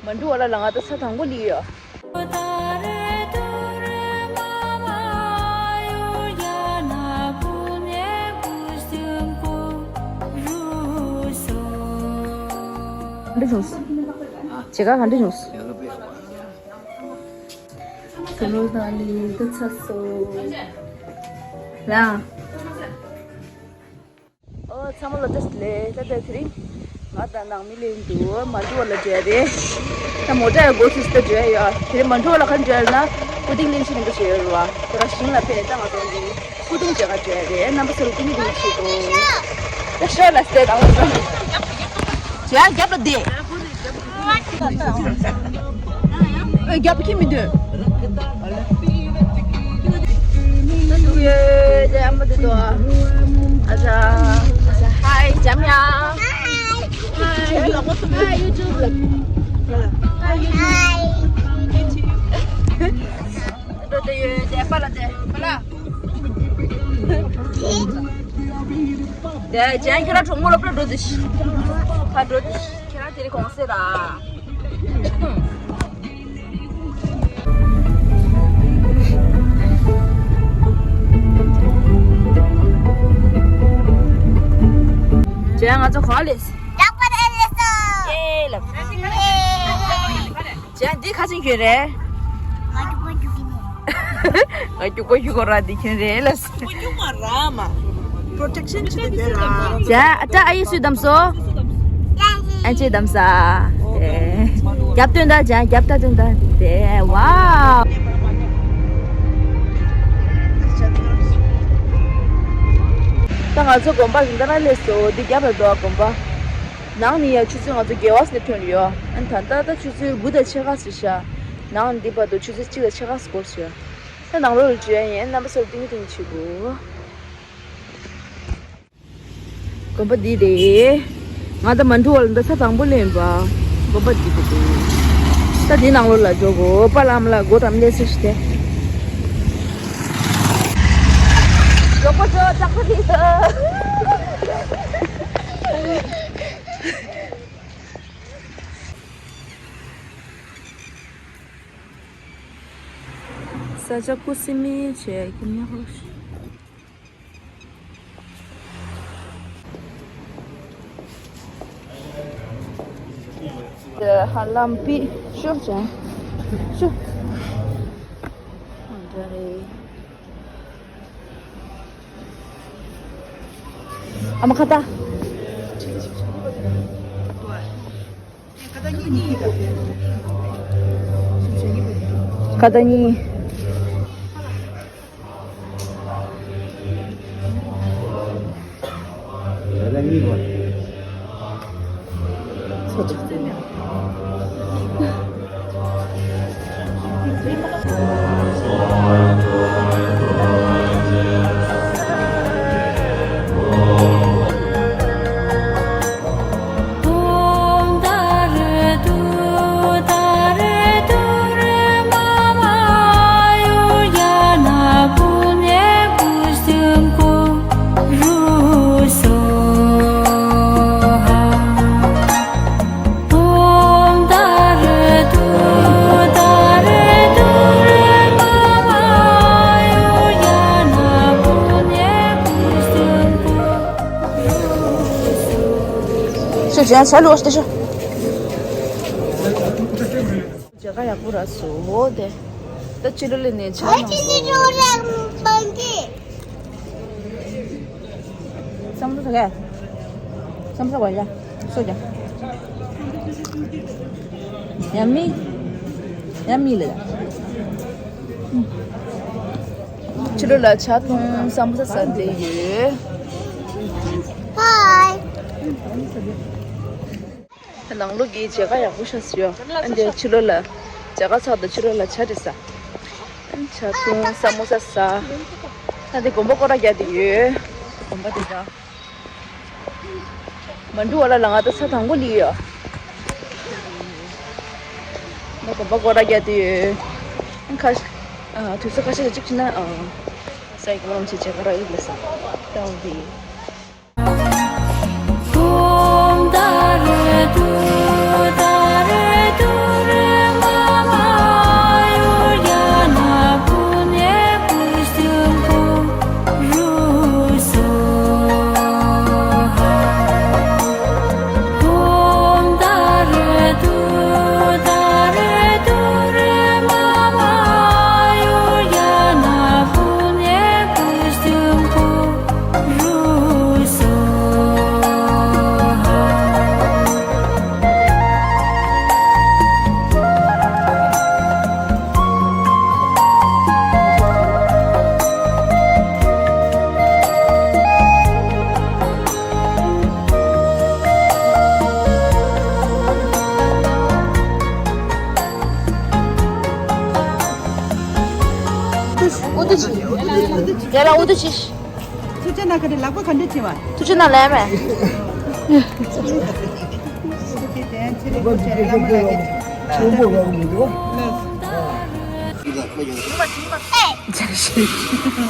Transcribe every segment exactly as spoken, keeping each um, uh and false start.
མ་འགྲོ་བ་ལ་ལ་ང་ད་ས་དང་པོ་ལི་ཡོད། ག་འདྲ་བྱུང་། བྱེད་ག་ག་འདྲ་བྱུང་། ད་ལོ་དང་ལི་ད་ཚ་སོ་ལ། ཨོ་ཚང་མ་ལ་བཀྲ་ཤིས་བདེ་ལེགས། ད་ལྟ་དེ་རིང་ང་དང་ནང་མི་ལེན་འདུག་མ་འགྲོ་བ་ལ་འབྲེལ་རེད། ད་མོ་ཊ་ཡང་འགོ་ཚུགས་ད་འབྲེལ་ཡོད། དེ་རིང་མ་འགྲོ་བ་ལ་ག་འབྲེལ་ན་སྐུ་རྟེན་ལེན་ཆེད་ཡིན་པ་ཞིག་ཡོད་རེད་བ། ཁོ་རང་ཞིང་ལ་ཕེབས་ད་ང་ཚོ་འདི་སྐུ་གདུང་མཇལ་ག་འབྲེལ་རེད། རྣམ་པ་ཚོ་ལ་སྐུ་ཉིད་དེ་ཆེད་དུ་ད་ཤོར་ལ་སྟེ་དང་ལ་ཡ་རྒྱབ་ལ་བསྡད། ཨེ་རྒྱབ་ཁྱི་མི་འདུག་ད་འདུག་ཡོད་དེ་ཨ་མ་དེ་དོ། ཨ་ཅག་ཨ་ཅག་ཧའི་འཇམ་ཡ། ཧའི། ཧའི་ཡུ་ཊུབ་ལ། ཧའི་ཡུ་ཊུབ། འགྲོ་དེ་ཡོད་དེ་པ་ལ་དེ་པ་ལ། དེ་ཅན་ཁྱོད་རང་གྲོགས་མོ་སློབ་གྲྭ་འགྲོ་དེ་ཤི། ཕ་འགྲོ་དེ་ཤི། ཁྱེད་རང་དེ་རིང་གོང་སེ་ར། ཅན་ང་ཚོ་ག་ལེས། ཡག་པ་རེད་ལེ་སོ། ཡེ་ལབ། ཅན་འདི་ཁ་ཆེན་ཁྱོད་རེད། ང་རྒྱུག་པ་རྒྱུག་གི་ནི། ང་རྒྱུག་པ་རྒྱུག་གོ་ར་འདི་ཁྱོད་རེད་ལབ། རྒྱུག་པ་རྒྱུག་མ་ར་མ། པྲོ་ཊེག་ཤན་བྱེད་དེ་ར། ཅན་ཨ་ཏྲ་ཨ་ཡེ་སུས་བདམས་སོ། ཨན་ཅེ་བདམས་ས། རྒྱབ་སྟོན་ད་ཅན་རྒྱབ་ད་སྟོན་ད་དེ་ཝའོ། ད་ང་ཚོ་དགོན་པ་རིན་ཐང་ན་སླེབས་སོ། འདི་རྒྱབ་ལ་འདུག་དགོན་པ། ནང་ནས་ཡང་ཆུ་ཚོད་ང་ཚོ་དགེ་བ་སི་ནས་ཐོན་ཡོད། ཨ་ནི་ད་ལྟ་ད་ཆུ་ཚོད་དགུ་དང་ཕྱེད་ཀ་ཟིན་ཤག་ནང་འདི་བར་དུ་ཆུ་ཚོད་གཅིག་དང་ཕྱེད་ཀ་ཙམ་འགོར་སོང་། ད་ནང་ལོགས་ལ་འགྲོ་ཡ་ཡིན། རྣམ་པ་ཚོར་ཏིང་ཏིང་བྱེད་དགོས། དགོན་པ་འདི་རེད། ང་ད་མ་འགྲོ་བ་ལ་འདི་ས་དང་པོ་ལེན་པ། དགོན་པ་འདི་རེད། ད་འདི་ནང་ལོགས་ལ་འགྲོ་དགོས། པ་ལམ་ལ་སྒོ་དམ་ལས་སུ་ཞིག་དེ། རོགས་པ་ཚོ་ལྕགས་པོ་ལི། ས་ཆ་ཀུ་སི་མི་བྱས་ཀྱི་མེད་ཧོ། ཧ་ལམ་པི་ཤོར་ཅན་ཤོ། འདྲ་རེད། ཨ་མ་ཁ་ཏ། ཁ་ཏ་ཉི། ཤོ་ཅན་ས་ལོ་ཨོ་སྟེ་ཤོ། མཇལ་ཁ་ཡག་པོ་རག་སོང་། འོ་དེ། ད་ཕྱི་ལོགས་ལ་ནས་ཆ་ཡང་སོང་། བསམ་བློ་ཐག་བསམ་བློ་བ་ཡ། སོ་ཀྱང་། ཡ་མི། ཡ་མི་ལ་ཡ། ཕྱི་ལོགས་ལ་ཇ་འཐུང་སམ་བྷོ་ས་ཟ་བསྡད་ཡོད། ཧའི། ནང་ལོགས་ཀྱི་མཇལ་ཁ་ཡག་པོ་ཤར་སོང་ཡ། ཨ་འདི་ཕྱི་ལོགས་ལ་མཇལ་ཁ་ཚར་དུས་ཕྱི་ལོགས་ལ་ཇ་འདྲ་ཟ། ཨ་ཇ་འཐུང་སམ་བྷོ་ས་ཟ། ཨ་འདི་དགོན་པ་སྐོར་ར་རྒྱག་གི་ཡོད། དགོན་པ་འདི་ད། མ་འགྲོ་བ་ལ་ལ་ང་ད་ས་དང་པོ་ལི་ཡོད། ད་དགོན་པ་སྐོར་ར་རྒྱག་གི་ཡོད། ཁ་ཤ་ཨ་དུས་ཚོད་ཁ་ཤས་ཅིག་ཕྱིན་ན་ཨ་ས་ཡི་གོ་རམ་ཆེ་ཆེ་ག་ར་ཡིག་ལ་ས་ད་འོ་དེ། དེ་ལ་ཨུ་ཏུ་ཅི། ཐུགས་རྗེ་གནང་ག་རེ་ལག་པ་ག་འདྲ་བྱེད་བ། ཐུགས་རྗེ་གནང་ལན་མེད། ཆེན་པོ་རང་མི་འདུག་ཆེན་པོ་རང་མི་འདུག་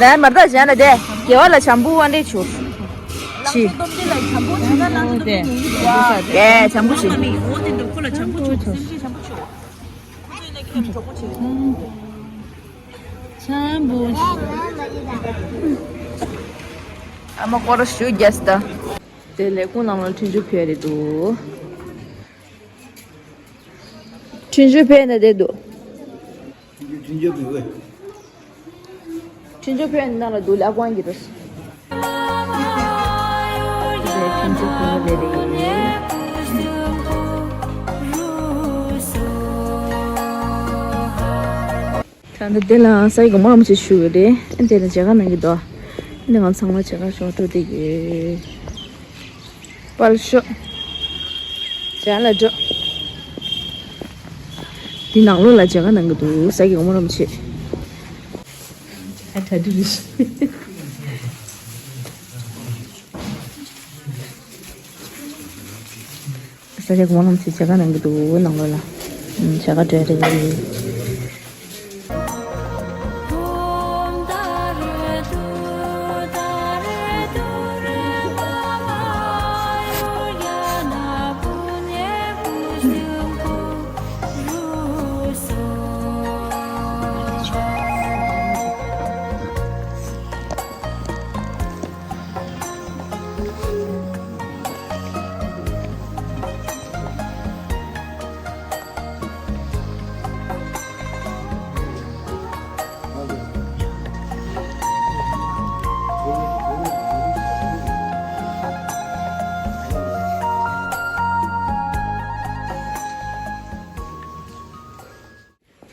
ལན་མ་ད་གཞན་ལ་དེ། རྒྱལ་བ་ལ་བྱམས་པོ་དབང་འདྲེན་ཆུ། ཆི། ཨེ་བྱམས་པོ་ཆི། བྱམས་པོ་ཆི། ཨ་མ་སྐོར་ར་ཞུ་རྒྱས་ད། དེ་ལས་ཁུངས་ནང་ལ་འཕྲིན་བཅོལ་ཕེབས་རེད་འདུག་འཕྲིན་བཅོལ་ཕེབས་ནས་བསྡད་འདུག་འཕྲིན་བཅོལ་ཕེབས་པས། འཕྲིན་བཅོལ་ཕེབས་ནས་ནང་ལ་འདུག་ལ་དབང་གིས་རེད། དེ་འཕྲིན་བཅོལ་ཕེབས་པ་ལས་རེད། ད་ལྟ་འདི་ལ་ས་ཡི་སྒོ་མོ་རིན་པོ་ཆེ་ཞུ་གི་རེད། ཨ་འདི་ལ་མཇལ་ཁ་གནང་གི་འདུག་འདི་ང་ཚང་མ་མཇལ་ཁ་ཞུ་འགྲོ་བསྡད་ཡོད། པར་ཤོག་མཇལ་ལ་འགྲོ། འདི་ནང་ལོགས་ལ་མཇལ་ཁ་གནང་གི་འདུག་ས་ཡི་སྒོ་མོ་རིན་པོ་ཆེ། ཨ་གྲ་སྒྲིག་རེད། ས་ཆ་གང་ལ་ཚེ་བྱ་དགའ་གནང་གི་འདུག་ནང་ལོགས་ལ། ཨུམ། བྱ་དགའ་སྤྲད་རེད།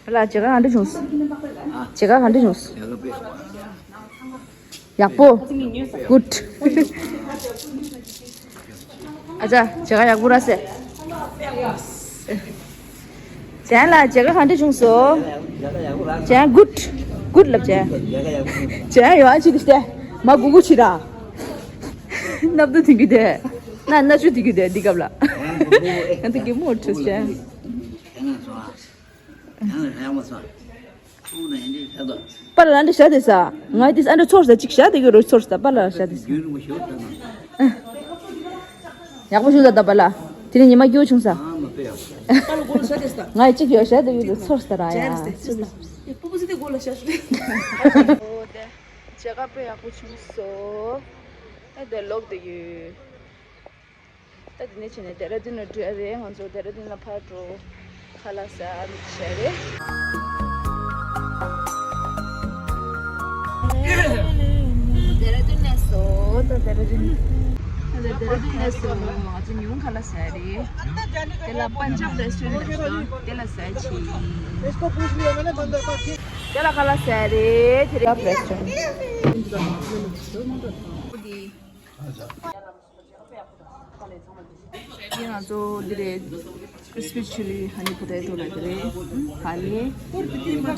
ལ་མཇལ་ཁ་ག་འདྲ་བྱུང་། མཇལ་ཁ་ག་འདྲ་བྱུང་། ཡག་པོ། Good། ཨ་ཅག་མཇལ་ཁ་ཡག་པོ་ར་སེ། ཅན་ལ་མཇལ་ཁ་ག་འདྲ་བྱུང་སོང་། ཅན་good། Good་ལབ་ཅན། ཅན་ཡོང་ཨ་ཅི་དེ་སྟེ། མ་གུ་གུ་ཆི་ར། སྣབས་དུ་དེ་གི་དེ། ན་ན་ཆུ་དེ་གི་དེ་འདི་སྐབས་ལ། ང་ཚོ་གི་མོ་ཁྲིས་ཅན། ཡང་ཡང་མ་སོང་། ཐུག་ནས་འདི་ད་དོ། པཱ་ལགས་འདི་བཞག་དེ་ས། ང་འདི་ཨ་འདྲ་ཚོར་ས་ཅིག་བཞག་དེ་གི་རོ་ཚོར་ས་པཱ་ལགས་བཞག་དེ་ས། རྒྱུན་རིང་པོ་ཞོར་ད་ན། ཡག་པོ་བྱུང་ད་ད་པཱ་ལགས། དེ་ནས་ཉི་མ་སྐྱིད་པོ་བྱུང་ས། ཨ་མ་དཔེ་ཡག་པོ། པཱ་ལགས་མགོ་ལ་བཞག་དེ་ས། ང་གཅིག་ཡོད་བཞག་དེ་གི་རོ་ཚོར་ས་ར་ཡ། ཅན་དེ་ས། ཡ་པུ་པུ་སི་དེ་མགོ་ལ་བཞག་ཤོག་དེ། འོ་དེ། མཇལ་ཁ་དཔེ་ཡག་པོ་བྱུང་སོང་། ཨ་དེ་ལོག་དེ་ཡོད། ད་དེ་ནས་ཕྱིན་ནས་ལྡེ་ར་ལྡུན་ལ་འགྲོ་ཡ་རེད། ང་ཚོ་ལྡེ་ར་ལྡུན་ལ་ཕར་འགྲོ། ཁ་ལག་ཟ་ཨ་ནི་བྱ་རེད། ལྡེ་ར་ལྡུན་ལ་སོང་། ད་ལྡེ་ར་ལྡུན། ད་ལྡེ་ར་ལྡུན་ལ་སོང་། ང་ཚོ་ཉུང་ཁ་ལག་ཟ་ཡ་རེད། དེ་ལ་པན་ཇབ་རེ་སི་ཊོ་རན་ཊི་ཞིག་དང་དེ་ལ་ཟ་ཡ་ཆེ། དེ་ལ་ཁ་ལག་ཟ་ཡ་རེད། དེ་རེད་རེ་སི་ཊོ་རན་ཊི། འདི་ང་ཚོ་འདི་རེད། crispy chili honey potato་ལ་འདི་རེད། ཧ་ལས།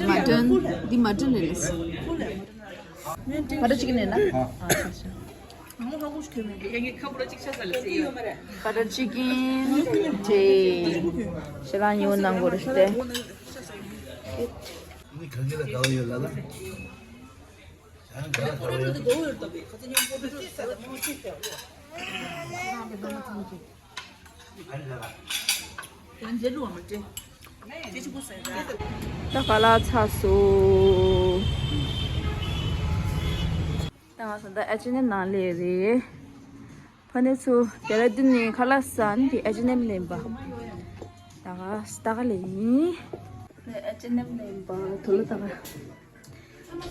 mutton། འདི་mutton་རེད་ལས། butter chicken་རེད་ན། ཨ་ཤ་ཤ། butter chicken་དེ་ཤ་ལ་ཉོ་ནང་གོ་རེད་དེ། ད་ཁ་ལག་ཚར་སོང་། ད་ང་ཚོ་ད་ཨེཆ་ཨེན་ཨེམ་ནང་སླེབས་རེད། ཕ་ནས་ཚུར་ལྡེ་ར་ལྡུན་ནས་ཁ་ལག་ཟ་ནི་དེ་ཨེཆ་ཨེན་ཨེམ་སླེབས་པ། ད་ག་ད་ག་ལས་ཡིན། ཨེཆ་ཨེན་ཨེམ་སླེབས་པ་དུ་ལོ་ད་ག་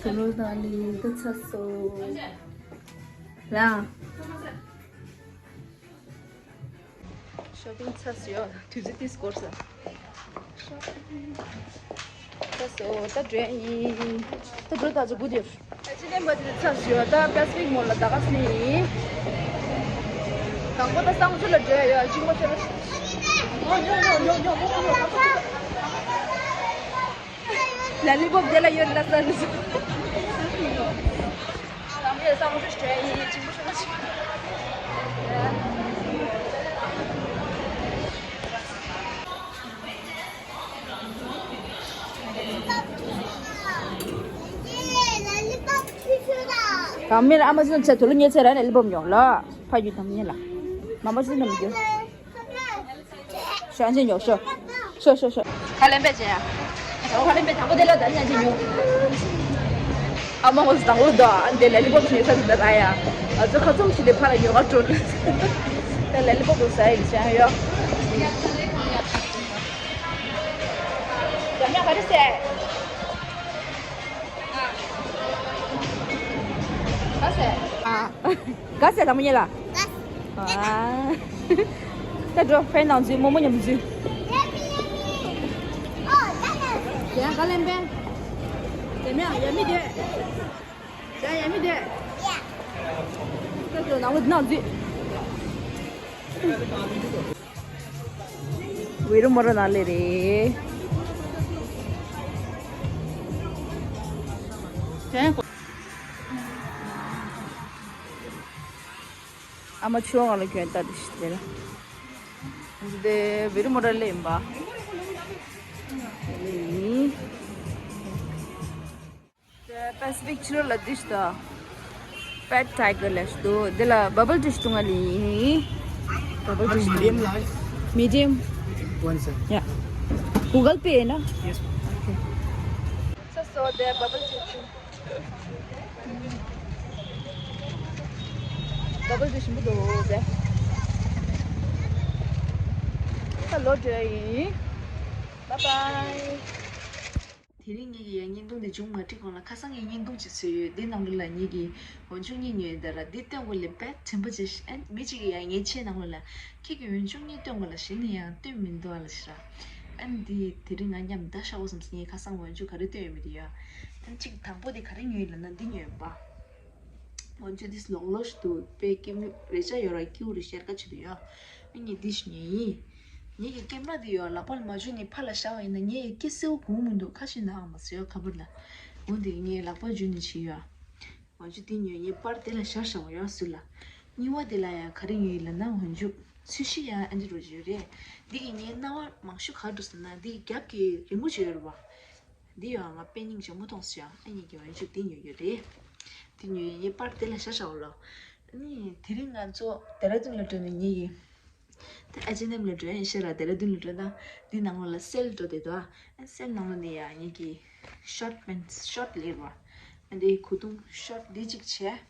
དུ་ལོ་ད་ལས་ད་ཚར་སོང་། ལ། ཤོ་པིང་ཚར་སོང་། དུས་ཚོད་ཏིས་འགོར་སོང་། ཚར་སོང་། ད་འགྲོ་ཡིན། ད་འགྲོ་ད་ཚོ་བུ་དེར། ཨེ་ཅི་ནེམ་པ་དེ་ཚར་སོང་། ད་པེ་སི་ཕིག་མོལ་ལ་ད་ག་སི་ནི་ཡིན། དང་པོ་ད་གཙང་ཆུ་ལ་འགྲོ་ཡ་ཡོད། གཅིག་མ་ཆད་ལ། ལ་ལི་པོབ་དེ་ལ་ཡོད་ལ་ས་ལ་ས། གང་མིན་ཨ་མ་ཚོ་ཚེ་དུ་ལུ་ཉེ་ཚེ་ར་ནས་ལི་བོམ་ཡོང་ལ་ཕ་རྒྱུད་དམ་ཉེ་ལ་མ་མ་ཚོ་ནམ་རྒྱུ། ཤོ་ཨན་ཅན་ཉོ་ཤོ། ཤོ་ཤོ་ཤོ། ཁ་ལེན་པས་ཅན། ཁ་ལེན་པས་དང་པོ་དེ་ལ་ད་ནི་ཨན་ཅན་ཉོ། ཨ་མ་ངོ་སུ་དང་པོ་དོ་ཨན་དེ་ལ་ལི་བོམ་ཉོ་ས་འདི་ད་ར་ཡ། ཨ་ཚོ་ཁ་ཚོམ་ཞིག་དེ་ཕ་ལ་ཉོ་ག་འགྲོ། དེ་ལ་ལི་བོམ་ཟ་ཡིན་ཅན་ཡོ། ཡ་ཡ་ག་རེ་ཟེར། ག་ཟེར། ག་ཟེར་དང་པོ་ཉེ་ལ། ཨ། ད་འགྲོ་ཕན་ནང་འཛུལ་མོ་མོ་མཉམ་འཛུལ། ཡ་ག་ལེན་པས། དེ་ནས་ཡ་མི་དེ། ཡ་ཡ་མི་དེ། ད་འགྲོ་ནང་ལོགས་ནང་འཛུལ། ཝེ་རུ་མོ་ར་ནང་ལས་རེད། ཨ་མ་ཆུ་བ་ང་ལ་གྱོན་ལྟ་དུ་ཞིག་དེ་ལ། འདི་བེ་རི་མོ་ཊ་ལེན་པ། ལེན། པེ་སི་ཕིག་ཕྱི་རོལ་ལ་འདི་ཞིག་ད། པེ་ཊི་ཊའི་གར་ལ་ཞིག་འདུག་འདི་ལ་བ་བལ་ཊི་ཞིག་འཐུང་ང་ལེན། བ་བལ་ཊི་ཞིག་མི་ཌི་ཡམ་ལ། མི་ཌི་ཡམ། ཝན་སེ། ཡ། གུ་གལ་པེ་ཡིན་ན། ཡེ་སི། ཨོ་ཁེ། སོ་སོ་དེ་བ་བལ་ཊི་ཞིག་འཐུང་། ཌབ་བལ་ཊི་ཞིམ་པོ་འདུག་ཟེར། ད་ལོག་འགྲོ་ཡ་ཡིན། བཱའི་བཱའི། དེ་རིང་ངེད་ཀྱི་ཡ་བརྙན་ཐུང་འདི་མཇུག་མ་སྒྲིལ་གོང་ལ་ཁ་སང་ངས་བརྙན་ཐུང་ཅིག་བཟོས་ཡོད། འདི་ནང་ལོགས་ལ་ངེད་ཀྱི་འོན་ཆུང་གཉིས་ཉོས་ཡོད་ད་ར། འདི་སྟོན་དགོས་ལས་དཔེ་དྲན་པ་ཅིག་ཨ་མི་གཅིག་གིས་ཡ་ངའི་ཆེ་ནང་ལོགས་ལ་ཁྱེད་ཀྱི་འོན་ཆུང་གཉིས་སྟོན་དགོས་ལ་གཞི་ནས་ཡང་སྟོན་མི་འདུག་ཨ་ལ་ཞེ་ར། ཨ་ནི་འདི་དེ་རིང་ང་མཉམ་ད་ཤ་བོ་སམ་སི་ངས་ཁ་སང་འོན་ཆུང་ག་རེ་སྟོན་ཡོད་མི་འདུག་ཡ། ཨ་ནི་གཅིག་དང་པོ་དེ་ག་རེ་ཉོས་ཡོད་ལབ་ན་འདི་ཉོས་ཡོད་པ། འོན་ཆུང་འདི་ལོག་ལོག་ཞིག་འདུག་དཔེ་སྐྱིད་མོ་རེ་ཆ་ཡོད་ར་ཀིའུ་རེ་ཤར་ཀ་ཆེ་འདུག་ཡ། ཨ་ངས་འདི་ཞིག་ཉོས་ཡིན། ངེད་ཀྱི་ཀེམ་ར་འདི་ཡོད་ལག་པ་ལ་མ་འཇུས་ནས་ཕར་ལ་བཞག་པ་ཡིན་ན་ངས་སྐྱེ་སེའུ་གོང་མི་འདུག་ཁ་ཤས་ནའང་མ་ཟེར་ཡོད་ཁ་པར་ལ། འོན་ཏེ་ངས་ལག་པ་འཇུས་ནས་བྱས་ཡོད། འོན་ཆུ་འདི་ཉོས་ངས་པར་དེ་ལ་བཞག་བཞག་པ་ཡོད་ཟུར་ལ། གཉིས་པ་དེ་ལ་ཡང་ག་རེ་ཉོས་ཡིན་ལབ་ན་འོན་ཆུ་ཚོས་གཞི་ཡང་ཨ་འདི་རུ་ཡོད་རེད། འདི་གི་ངའི་རྣ་བ་མང་ཤོས་ག་འགྲོ་ཟེར་ན་འདི་གི་རྒྱབ་ཀྱི་རི་མོ་ཅིག་ཡོད་རེད་བ། འདི་ཡང་ང་དཔེ་སྙིང་རྗེ་མོ་མཐོང་སོང་ཡང་ཨ་ཉིད་ཀྱི་འོན་ཆུ་འདི་ཉོས་ཡོད་རེད། འདི་ཉོས་ཡིན་ངས་པར་དེ་ལ་བཞག་བཞག་པ་ལ། ཨ་ནི་དེ་རིང་ང་ཚོ་ཌེ་ར་ཌུན་ལ་འགྲོ་ནས་ངེད་ཀྱི། ད་ཨེ་ཆི་ཨེན་ཨེམ་ལ་འགྲོ་ཡིན་ཤེས་ར་ཌེ་ར་ཌུན་ལ་འགྲོ་ན་འདི་ནང་ལོགས་ལ་སེལ་འགྲོ་བསྡད་འདུག་ཨ་སེལ་ནང་ལོགས་ནས་ཡང་ངེད་ཀྱི་ཤོར་ཊི་པེན་ཤོར་ཊི་ལེབ་བ། ཨ་འདི་གོས་ཐུང་ཤོར་ཊི་འདི་གཅིག་བྱས།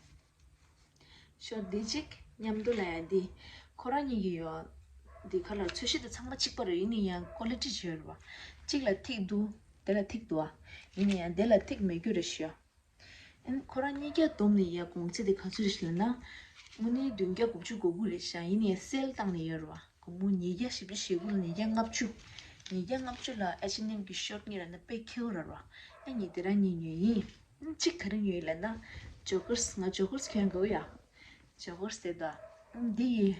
ཤོར་ཊི་འདི་གཅིག་མཉམ་དུ་ལ་ཡང་འདི་ཁོ་རང་གཉིས་ཀྱི་ཡོད། འདི་ཁ་ལ་ཚོས་གཞི་དེ་ཚང་མ་གཅིག་པ་རེད་ཡིན་ནའི་ཡང་ཀོ་ལི་ཊི་ཅིག་ཡོད་རེད་བ། གཅིག་ལ་ཐིག་འདུག་དེ་ལ་ཐིག་འདུག་ཨ། ཡིན་ནའི་ཡང་དེ་ལ་ཐིག་མེད་རྒྱུ་རེད་ཤག་ཨ་ནི་ཁོ་རང་གཉིས་ཀ་བསྡོམས་ནས་ཡ་གོང་ཚད་དེ་ག་ཚོད་རེད་ལབ་ན། དངོས་གནས་བདུན་བརྒྱ་དགུ་བཅུ་གོ་དགུ་རེད་ཤག་ཡིན་ནའི་སེལ་བཏང་ནས་ཡོད་རེད་བ། དགོང་མོ་ཉིས་བརྒྱ་བཞི་བཅུ་ཞེ་དགུ་ལ་ཉིས་བརྒྱ་ལྔ་བཅུ། ཉིས་བརྒྱ་ལྔ་བཅུ་ལ་ཨེ་ཆི་ཨེན་ཨེམ་གྱི་ཤོར་ཊི་གཉིས་རག་ན་དཔེ་ཁེ་པོ་རེད་བ། ཨ་ནི་དེ་རང་གཉིས་ཉོས་ཡིན། ཨ་ནི་གཅིག་ག་རེ་ཉོས་ཡིན་ལབ་ན། ཇོ་ཀར་ང་ཇོ་ཀར་གྱོན་དགོས་ཡ། ཇོ་ཀར་ཟེར་ད། ཨ་ནི་འདི་ཡི།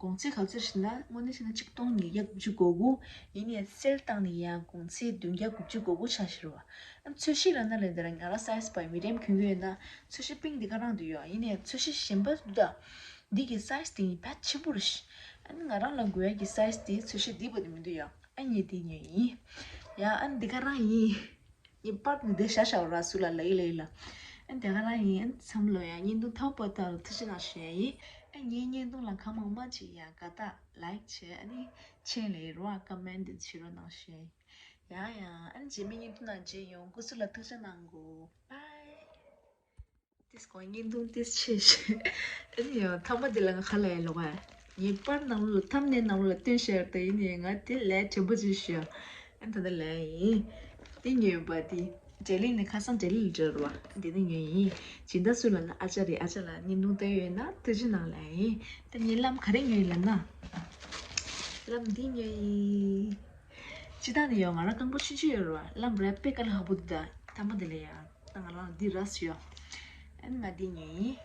གོང་ཚད་ག་ཚོད་ཞིག་ན་དངོས་གནས་བཤད་ན་ཆིག་སྟོང་ཉིས་བརྒྱ་དགུ་བཅུ་གོ་དགུ། ཡིན་ནའི་སེལ་བཏང་ནས་ཡང་གོང་ཚད་བདུན་བརྒྱ་དགུ་བཅུ་གོ་དགུ་ཆགས་ཤིག་རེད་བ། ཨ་ཚོས་གཞི་ལ་ན་ལས་འདི་ར་ང་རང་སའི་ཛི་བ་མི་རེམ་གྱོན་གྱི་ཡོད་ན་ཚོས་གཞི་པིང་འདི་ག་རང་དུ་ཡོད་ཡིན་ནའི་ཚོས་གཞི་གཞན་པ་འདུག་ད། འདི་གི་སའི་ཛི་དེ་ཡིན་ཕལ་ཆེན་པོ་རེད་ཤག་ཨ་ནི་ང་རང་ལ་དགོས་ཡ་གི་སའི་ཛི་དེ་ཚོས་གཞི་འདི་བ་དེ་མི་འདུག་ཡ། ཨ་ངས་འདི་ཉོས་ཡིན། ཡ་ཨ་ནི་འདི་ག་རང་ཡིན། ངའི་པར་ནི་དེ་ཤ་ཤ་ར་སུ་ལ་ལ་ཡི་ལ་ཡི་ལ། ཨན་དེ་ག་རང་ཡིན་ཨན་བསམ་བློ་ཡང་བརྙན་ཐུང་ཐོག་པ་ལྟར་ཐུགས་རྗེ་གནང་ཞུ་ཡ་ཡིན། ཨན་ངའི་བརྙན་ཐུང་ལ་གང་མང་མང་ཅིག་ཡང་དགའ་རྟགས་ལའིཀ་བྱས་ཨ་ནི་མཆན་ལ་ཡི་རོ་ཨ་ཀ་མེན་ཊི་བྱེད་རོགས་གནང་ཞུ་ཡ་ཡིན། ཡང་ཡང་ཨན་རྗེས་མའི་བརྙན་ཐུང་ནང་མཇལ་ཡོང་སྐུ་གཟུགས་ལ་ཐུགས་རྗེ་གནང་གོ། བྷའི། ཏིས་ཀོ་བརྙན་ཐུང་ཏིས་ཆེ་ཞེ། ཨ་ནི་ཡང་ཐ་མ་དེ་ལ་ང་ཁ་ལ་ཡ་ལོག་ཨ། ངའི་པར་ནང་ལོགས་ལ་ཐམ་ནེལ་ནང་ལོགས་ལ་སྟོན་ཤར་ཏེ་ཡིན་ནའི་ང་དེ་ལས་དྲན་པོ་ཅིག་ཞུ། ཨ་ད་ད་ལས་ཡིན། དེ་ཉོས་པ་དེ། འབྲས་ལིང་ནས་ཁ་སང་འབྲས་ལིང་ལ་འགྲོ་རུ་བ། དེ་ནས་ཉོས་ཡིན། སྦྱིན་བདག་སུ་ལབ་ན་ཨ་ཅག་རེད། ཨ་ཅག་ལ་བརྙན་ཐུང་ལྟ་ཡོད་ན་ཐུགས་རྗེ་གནང་ལབ་ཡིན། ད་ངའི་ལམ་ག་རེ་ཉོས་ཡིན་ལབ་ན། ལམ་འདི་ཉོས་ཡིན། སྤྱི་བཏང་ནས་ཡོང་ང་རང་རྐང་པ་ཆུང་ཆུང་ཡོད་རུ་བ། ལམ་ར་དཔེ་དཀའ་ལས་ཁག་པོ་འདུག་ད། ཐ་མ་དེ་ལ་ཡང་ད་ང་རང་འདི་ར་སུ་ཡོད། ཨ་ནི་ང་འདི་ཉོས་ཡིན།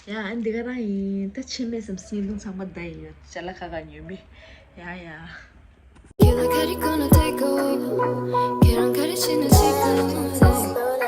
ཡ་ཨ་ནི་འདི་ག་རང་ཡིན། ད་ཆེ་མེད་བསམ་སྙིང་དུང་ཚང་མ་ད་ཡིན་ཡོད་ཅ་ལ་ཁ་ཁ་ཉོས་མི། ཡ་ཡ། ཁྱེད་ལ་ག་རེ་གོན་ན་བདེ་གོ། ཁྱེད་རང་ག་རེ་བྱེད་ན་འགྲིག་གོ།